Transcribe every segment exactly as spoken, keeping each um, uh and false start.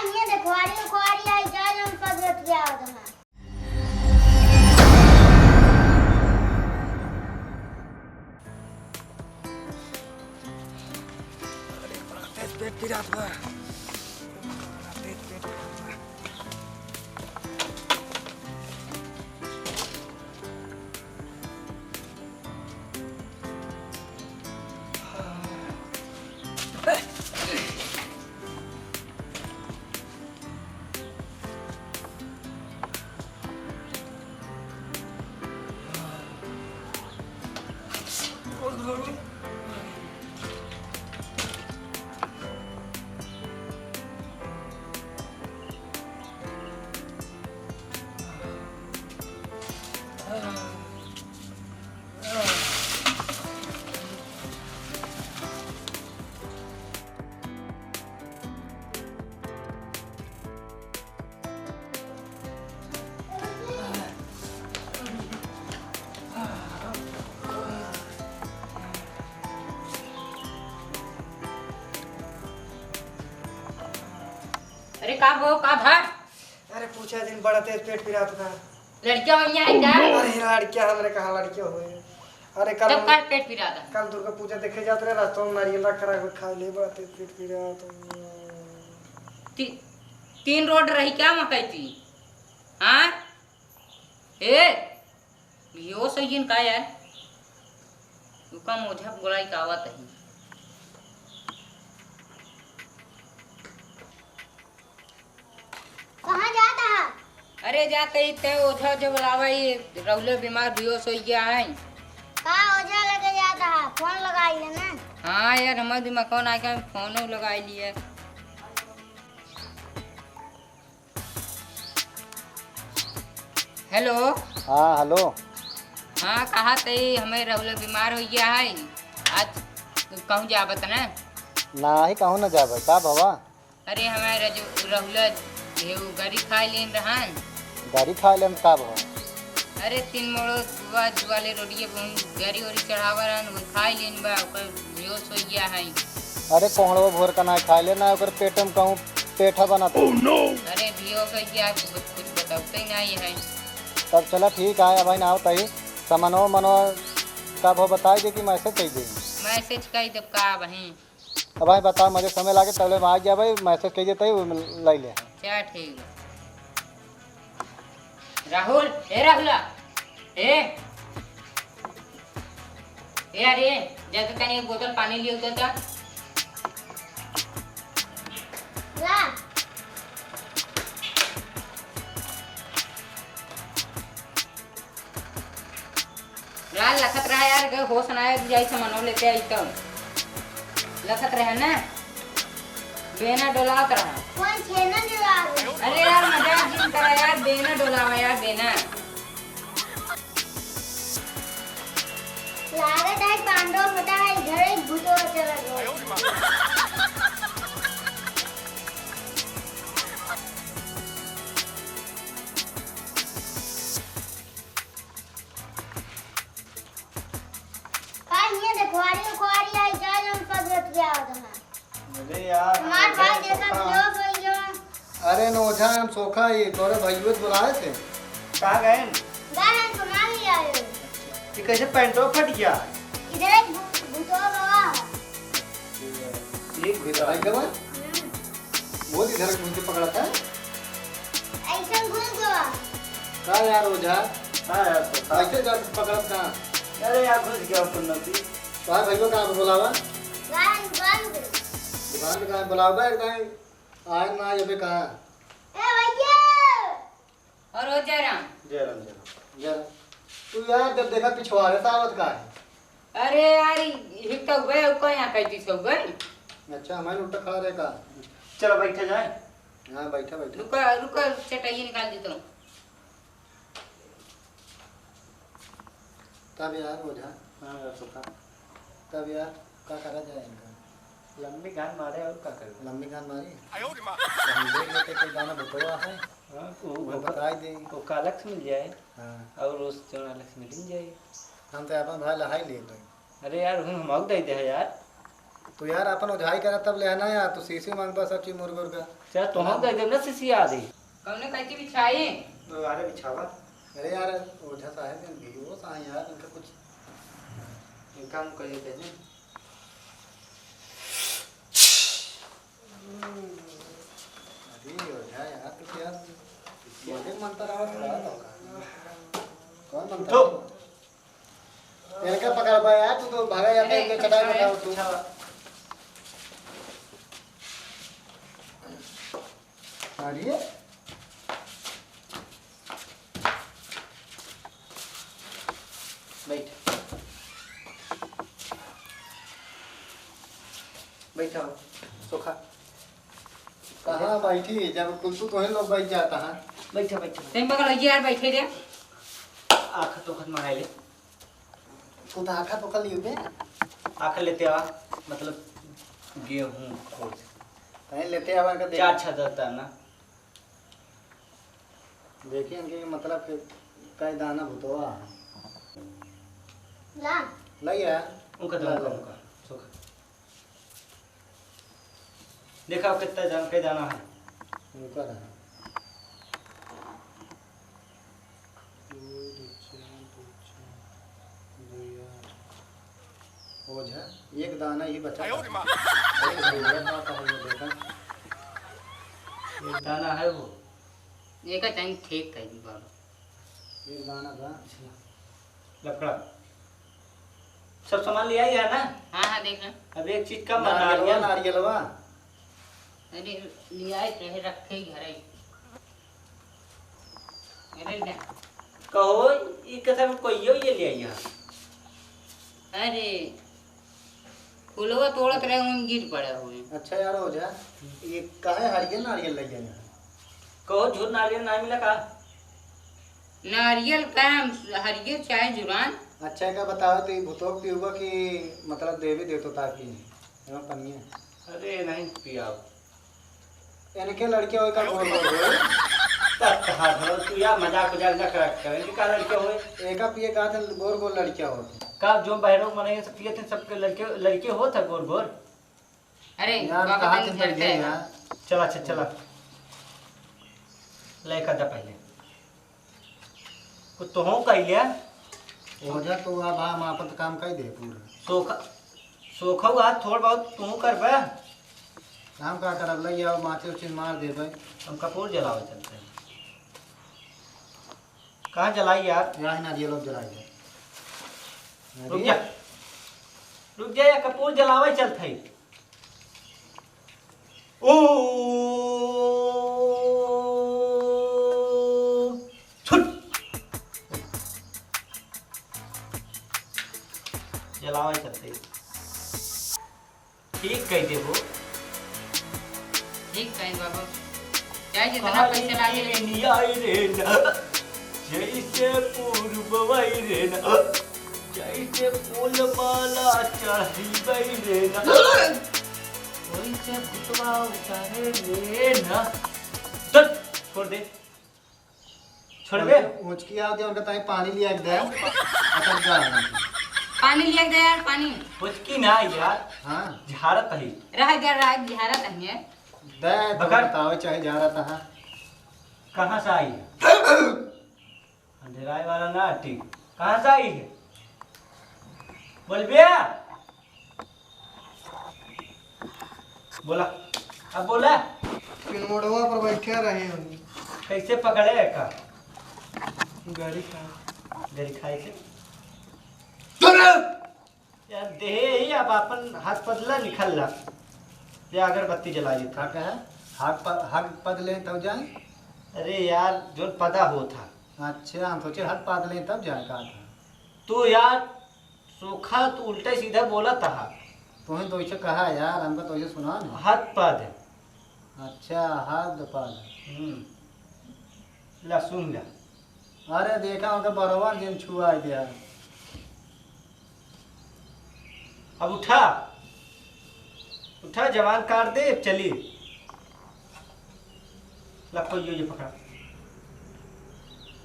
ये देखो, आरी उखवारी आई जा, जौन पगलत गया होता है। अरे, बड़ा तेज पेट पिरात बा। बड़ा तेज पेट पिरात बा। अरे का भो, का भा? अरे पूछा जिन, बड़ा तेज पेट पिरात बा। लड़किया वहीं आई का? अरे लड़किया हमरे कहाँ लड़किया हुए। अरे कल तब हम, का पेट पिरात है? कल दुर्गा पूजा देखे जात रहे, रास्ता में नारियल रखा रहा, खा ले, बड़ा तेज पेट पिरात। ती-, तीन रोड रही क्या मकई थी? हाँ? ए, बेहोश होइगेन का यार? रुका, ओझा बोलाई का आवत ही। कहाँ जात हा? अरे जात ही ते ओझा जो बुलावा, ये राहुले बीमार बेहोश होइ गया है। का ओझा लगे जात हा? फोन लगाई ले ना। हाँ यार, हमारे दिमाग कौन आ गया, फोन लगाई लिए। हेलो। हाँ, हेलो। हाँ, कहा तई हमें राहुल बीमार होइ गया है, आज कहूँ जाबत ना? नाही, कहूँ ना जाबे, का भवा? अरे हमारे रजू-, राहुल ये उ गरी खाई लेन रहन। गरी खाई लेन का भवा? अरे तीन मोड़ो जुआ, जुआ ले रोडिये बहुत गरी ओरी चढ़ावा रहन, वो खाई लेन बा, ओकर बेहोश होइ गया है। अरे कोहड़ो भोर का ना खाई ले ना, ओकर पेट में कहूँ पेठा बनत है। अरे बेहोश होइ गया, कुछ, कुछ बताते ही नहीं है। तब चला ठीक है, अब ना आवत ही, सामानो मनो का भवा बताई दे कि मैसेज कई दे। मैसेज कई देब का बहिन? अब भाई बता, मुझे समय लागे, तबले में आ गया भाई, मैसेज कह देते ही, वो लाई ले। अच्छा, ठीक है। राहुल, ए राहुला, ए, ए अरे, जाके तनी एक बोतल पानी लियो तो ता। ला। यार, लखत रहा यार, के होश ना आए, जाई सामानो लेते आई तो। लखत रहा ना? बेना डोलावत रहा। कौन छेना डोलावे? अरे यार, मजाक जिन करा यार, बेना डोलावा यार, बेना। लागत है पांडव फटा है, इधर एक भूतो चला गया। का हियाँ देखवारी उखवारी आई, जा जौन पगलत गया होता है। अरे यार, हमार भाई देखा बेहोश होइ गया। अरे नोझा, हम सोखा ही, तोरे भइयो से बुलाए थे। का गए? गए हैं, सामान ले आए। ये कैसे पैंटो फट गया? इधर एक भू-, भूतवा गवा। एक भूतवा गवा? हम्म। बहुत इधर घुस के पकड़ा था। ऐसा घुस गवा। का यार ओझा? हाँ यार, तो था। ऐसे जाके पकड़त का? अरे यार, घुस गया अपन नदी। भाई, भइयो कहाँ पे बुलावा? दुकान बंद। दुकान पे कहाँ बुलावा? एक दाई आए ना, ये भी कहाँ? ए भइया! और हो जयराम। जयराम, जयराम। जयराम। तू यार जब देखा पिछवाड़े से आवत का है? अरे यार, ई, ई तो गए, ऊपर यहाँ कह दी सो गए। अच्छा, हमारे उल्टा खड़ा रहे का? चलो बैठे जाए। हाँ, बैठा, बैठा। रुका, रुका, चटाई निकाल देता हूँ। तब यार ओझा। हाँ यार सुखा। तब यार का करा जाए इनका? लंबी गान मारे और का करबे? लंबी गान मारी? आयो रे माँ। तो हम देख लेते कोई गाना भुतवा है। हाँ, वो, वो वो बताई दे। वो कालक से मिल जाए। हाँ। और उस चौरालक से मिल जाए। हम तो अपन भाई लहाई लिए तो। अरे यार, हम, हम दे दे यार। तो यार, अपन ओझाई करा तब लेना यार, तू सीसी मांगबा सब चीज मुर्गा उर्गा। चल, तो हम दे देब ना सीसी आदि। कौने कहती बिछाई? अरे बिछावा। अरे यार, ओझा साहब ने भी वो सा यार, इनका कुछ इनका हम कहिए थे ना। अरे ओझा यार, तू क्या बोले मंत्र आवत रहा था का? कौन मंत्र? उठो। इनका पकड़ पाया यार, तू तो भागा जाता है, अरे, इनके चटाई बिछावा, बिठाओ तू। बिछावा। अरे। बैठ। बैठा हो, सोखा। कहाँ बैठी? जब कुल तू तोहे लोग बैठ जाता है। बैठा, बैठा। तें बगल हो यार, बैठे रे। आखत ओखत मंगाई ले। तू तो आखत ओखत लियो बे। आखत लेते आवा, मतलब गेहूं खोज। कहीं लेते आवा इनका देख। चार छह दस दाना। देखिए इनके मतलब कि कई दाना भुतवा है। ला। लइया। उनका ला, दाना ला। उनका, सोखा। देखा कितना दाना, कई दाना है। उनका रहा। दो, दो, चार, दो, चार, दो, आठ। ओझा, एक दाना ही बचा। आयो रे माँ। अरे भैया, का कहल बा बेटा? एक दाना है वो। एक टाइम ठीक कर दी बाबा। एक दाना बा। लकड़ा। सब सामान ले आई है ना? हाँ, हाँ, देख रहे हैं। अब एक चीज कम बा, नारियलवा, नारियल। नारियलवा। अरे, ले आए तो है, रखे ही घर है। अरे, ले। कहो, ई कथा में कोई यो ये ले आई है? अरे, फुलवा तोड़त रहे, उन गिर पड़े हुए। अच्छा यार, ओझा, ये काहे हरियर नारियल लग गया यहाँ? कहो, झूठ नारियल ना मिला का? नारियल का हम हरियर चाहे जुरान। अच्छा, का बताओ तो, ये भुतोक पीऊबा कि मतलब देवी देतो ताकि एमा पनिया? अरे नहीं पियाओ। इनके लड़के होए का गोर गोर होए? तब कहा था, तू यार मजाक उजाक ना करा कर। इनके का लड़के होए? एका पिए का था, गोर गोर लड़के होते। का जो बहरों मने से पिए थे, सबके लड़के, लड़के होत है गोर गोर। अरे, यार, बाबा कहाँ तनी से झरते बैठे हैं। यार? चला, अच्छा, चला। लइका दा पहले। कुछ तो हो कह लिया। ओझा तो अब हम आपन काम कह दे पूरा। सोखा, सोखा हुआ थोड़ बहुत तू कर बे। हम का करब, लइया माचिस उचिस मार देबे। हम कपूर जलावे चलते हैं। कहाँ जलाई यार? यहाँ ना, ये लोग जलाई है। रुक अरे। जा, रुक जा, या कपूर जलावे चलत है। ओ, छुट। जलावे चलत है। ठीक कह देबो। ठीक कहे बाबा। चाहे जितना पैसा लागे। आई रे ना, जैसे पूर्व आई रे ना, जैसे फूल माला चढ़ी रे ना। वैसे भुतवा उतारे रे ना। चल, छोड़ दे। छोड़बे? उचकी आवत है, उनका ताई पानी लिया के दे। अटक जा। पानी लिया के दे यार, पानी। उचकी ना यार। हाँ। झारत है। रह जा, रह, झारत है। दे, तो पकड़। बताओ, चाहे झारत है। कहाँ से आई? अंधेराए वाला ना आटी। कहाँ से आई है? बोल बे। बोला, अब बोला। पिनमोड़वा पर बैठे रहे हम। कैसे पकड़े है का? गरी खा। गरी खाए से। चुप! यार, देहे ही अब अपन हाथ पदला निकल ला। या अगरबत्ती जला देता। का कहे? हाथ प-, हाथ पदले तब जाए? अरे यार, जोन पदा होत हा। अच्छा, हम सोचे हाथ पदले तब जाए का था। तू यार, सोखा, तू उल्टा सीधा बोलत हा। तोहे तो ऐसे कहा यार, हमका तो ऐसे सुना ना। हाथ पद। अच्छा, हाथ पद। हम्म। ला सुन ला। अरे देखा, उनका बरोबर जिन छुआ दिया। अब उठा, उठा, जवान काट दे, चली। ला, कोई यो, ये पकड़ा।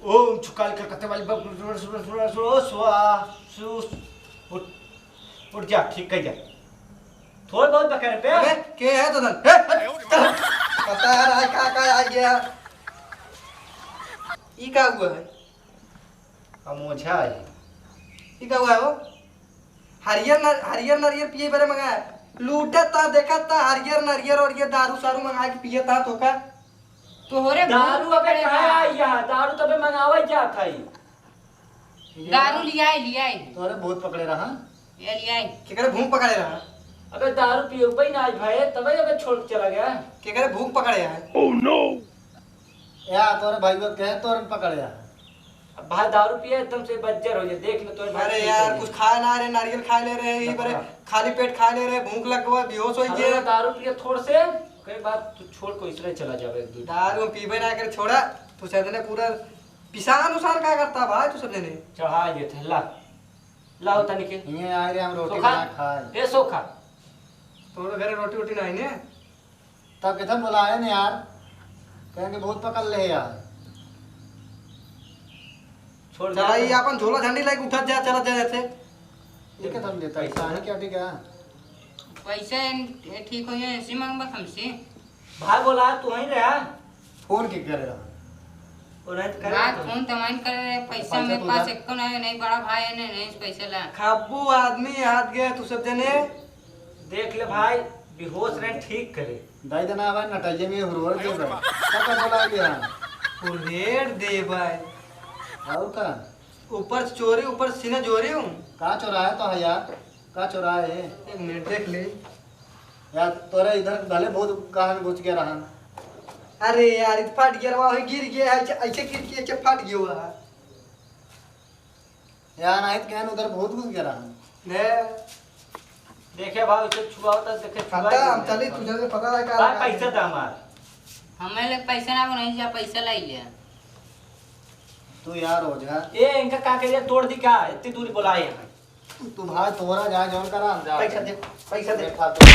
ओम छुकाल कलकत्ते वाली बम, स्वाहा, सु-, उठ, उठ जा, ठीक कह जा। थोड़ बहुत पकड़ पे। अबे, के है तो धन? ए, हट, चल। पता है यार, आज का, का आ गया? ई का हुआ है? अमोछा है। ई का हुआ है वो? हरियर न-, हरियर नरियर पिए बरे मंगाए। लूटत ता, देखत ता, हरियर नरियर और ये दारू सारू मंगा के पिए ता तो का? तोहरे भूत दारू अबे पकड़े कहाँ बा। आई यहाँ? दारू तबे मंगावे जात है। दारू लियाई, लियाई। तोहरे भूत पकड़े रहा। ये लियाई। केकरे भूत पकड़े रहा? अबे दारू पिए पे ही ना आई भाई, तबे अबे छोड़ के चला गया। केकरे भूत पकड़े है? Oh no! या तोरे भाई को कहे तोरन पकड़े है। अब भाई दारू पिए एकदम से बज्जर हो जाए, देख ले तोरे भाई अरे की यार, करिए। कुछ खाए ना रहे, नारियल खा ले रहे, यही बरे बता। खाली पेट खा ले रहे, भूख लग गवा, बेहोश हो अरे गए। दारू पिए थोड़ से, कई बात तू छोड़ को इसलिए चला जावे एक दो दिन। दारू हम पीबे ना कर छोड़ा, तू सब जने पूरा पिसान उसान का करता भाई, तू सब जने। चढ़ा ये थे, ला, लाओ तनी के। ये आए रे, हम रोटी सोखा, बना खाए। ए सोखा। तोरे घरे रोटी वोटी नहीं ने? तब किथन बुलाए ने यार, कहेंगे बहुत पकड़ ले यार। छोड़ चला, दे। ये अपन झोला झंडी लेके उठत जा, चलत जा जैसे। ये किथन देता है? पैसा है? सानी क्या ठीक है? पैसा इन-, ये ठीक हो, ये ऐसी मांग बस हमसे। भाई बोला, तू वहीं रहा। फोन के करे रहा? वो नहीं तो करे बात तो। फोन तमाइन करे रहे, पैसा पैसा मेरे तो पास उधार। एको नहीं, नहीं बड़ा भाई है, नहीं, नहीं पैसा ला। खाबू आदमी हाथ गए, तू सब जने। देख ले भाई, बेहोश रहे, ठीक करे। दाई देना भाई, नटाइए में हुरहुर दे भाई। का का बोला गया? हुरहुर दे भाई। और का? ऊपर से चोरी, ऊपर से सीना जोरी हूँ। का चोरा है तो है यार? का चोरा है? एक मिनट देख ले। यार, तोरे इधर भले बहुत कहाँ में घुस गया रहा। अरे यार, इत फाट गया रहा, गिर गया है, ऐसे, ऐसे गिर के ऐसे फाट गया हुआ है। यार, नहीं तो कहन उधर बहुत घुस गया रहा। ले। देखे भाई, उसे छुआ होता, देखे छुआ पता, ही हम नहीं। चली, तुझे तो पता है का भाई, लगा पैसा है। दे हमार। हमें ले पैसा ना बनाई जा, पैसा लाई लिया। तू यार ओझा। ए, इनका का करिए, तोड़ दी क्या? इतनी दूरी बुलाए हैं। तू भाई तोरा जा जौन करा, हम जा। पैसा दे, पैसा दे। बैठा तो।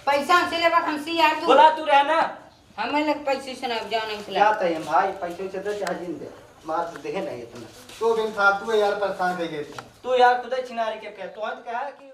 पैसा हमसे लेबा, हमसे यार तू। बोला तू रह ना। हमें लग पैसे से ना, जाओ नहीं खिला। क्या तय हम भाई, पैसे से दे चाहे जिन दे। मार तो दे नहीं इतना। तू बिन फालतू है यार, परेशान कर गए थे। तू यार खुद ही छिनारी के कह, तू हद कहा कि